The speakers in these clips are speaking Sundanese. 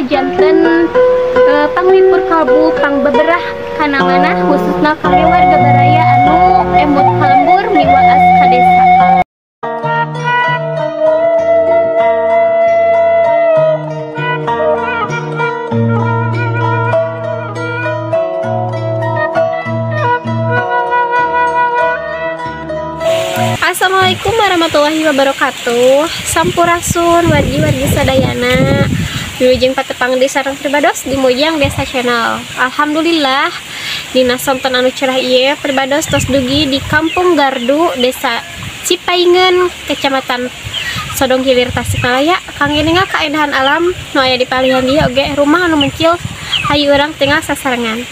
Janten panglipur kalbu, pangbeberah kana manah, khususna kangge warga baraya anu emut ka lembur miwaas ka desa. Assalamualaikum warahmatullahi wabarakatuh. Sampurasun wargi-wargi sadayana. Wilujeng patepang di sareng pribados di Mojang Desa Channel. Alhamdulillah dina sonten anu cerah ieu pribados tos dugi di Kampung Gardu, Desa Cipaingan, Kecamatan Sodong Hilir, Tasikmalaya. Kangge ningal kaendahan alam nu aya di palihan dieu oge rumah anu mencil, hayu urang tinggal sasarengan.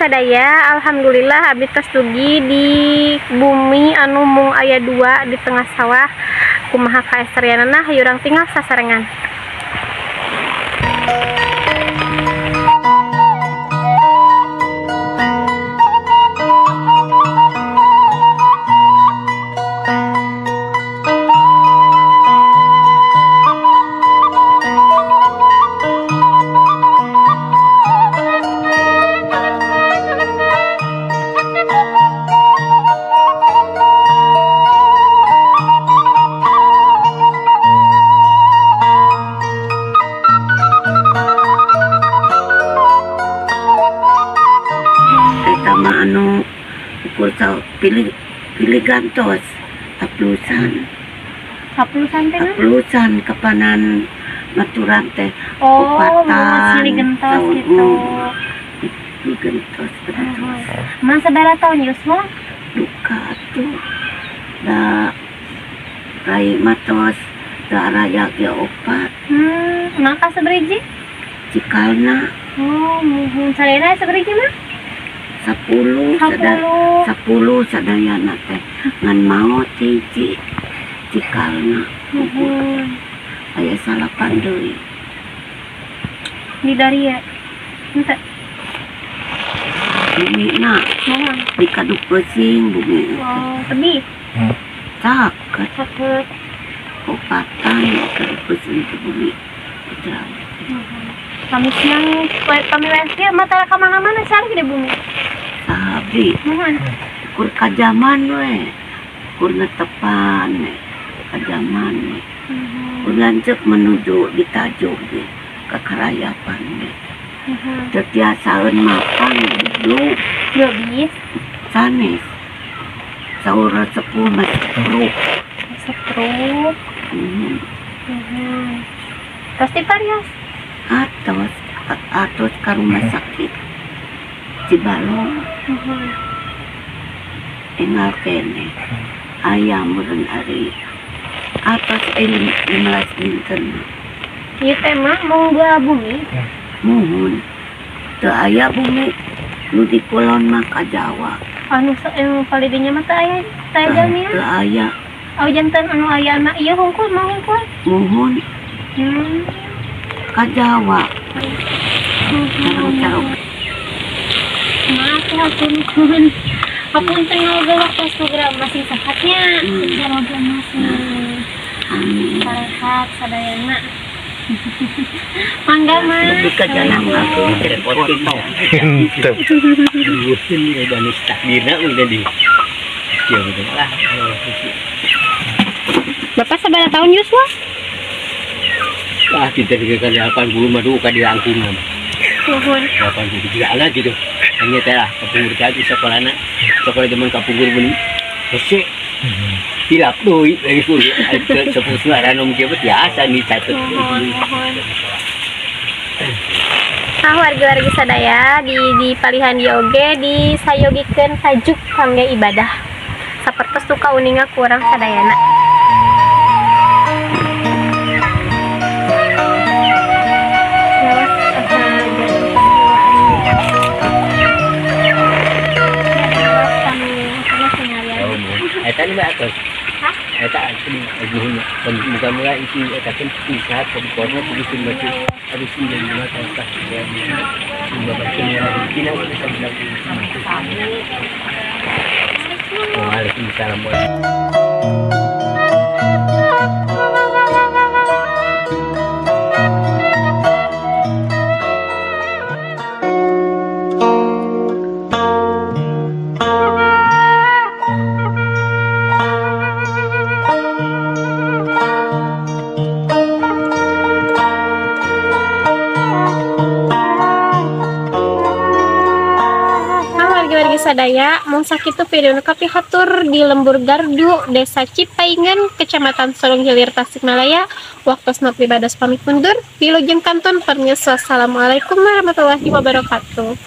sadaya, alhamdulillah abdi tos dugi di bumi anu mung aya 2 di tengah sawah. Kumaha kaesterianana hayu urang tinggal sasarengan. Pilih gantos aplusan. Aplusan teh? Aplusan kapanan maturan teh. Oh, silih gentos gitu. Pilih gentos betul. Mang sabaraha tahun yuswa? Duka atuh. Da rai matos da raya ge 4. Mangka sabariji? Cikalna. Oh, muhun sadayana sabariji mah? 10 sadayana teh ngan maot hiji cikalna. Aya 9 deui. Di daria. Henteu. Bumina. Di kaduk peuting bumi. Oh, tebih. Caket. Caket. Opatan di kaduk peuting teh bumi. Putra. Kami siang, kami siang mata ka mana-mana cari di bumi. Sabi, kur kajaman we, kur netepan we, kajaman we. Kur lanceuk menuju di tajuk ge, ka karayapan ge. Teu tiasaeun makan goblok. Gobis? Sanes. Saur sepuh mah stroke. Stroke. Pasti parios. Atos ka rumah sakit Cibalong. Engal kene aya meureun ari atos 15 dinten. Ieu teh mah mung dua bumi. Muhun teu aya bumi nu di kulon mah ka Jawa. Anu palidinya mah teu aya, teu aya jalmina. Teu aya. Oh, janten anu aya mah ieu hungkul mah hungkul. Muhun. Ka Jawa. Carong-carong. Maaf ya, ampun. Apunten ngobrol waktu program masih sehatnya. Jaroga masih. Amin. Sarehat sadayana. Mangga mah. Lebih ka jalan aku repotin. Ini udah nih takdirna udah di. Ya udah lah. Bapak sabaraha tahun yuswa? Ah, kita tiga kali 80 mah duka dilangkung. Nuhun. 83 lah gitu. Hanya teh lah kapungkur tadi sekolahna. Sekolah zaman kapungkur pun hese. Hilap deui lagi pun. Sepuh ngaran kieu biasa nih catet. Nah, warga-wargi sadaya di palihan dieu oge disayogikeun tajuk kangge ibadah. Sapertos suka uninga kurang sadayana. Eta ni mah atos. Hah? Eta atuh muka-muka isi eta kan usaha pemkorna begitu macam harus menjadi mata ya. Waalaikumsalam. Sadaya mung sakitu video nu kapihatur di Lembur Gardu Desa Cipaingan Kecamatan Sorong Hilir Tasikmalaya. Waktosna pribados pamit mundur. Wilujeng kantun permisa. Wassalamualaikum warahmatullahi wabarakatuh.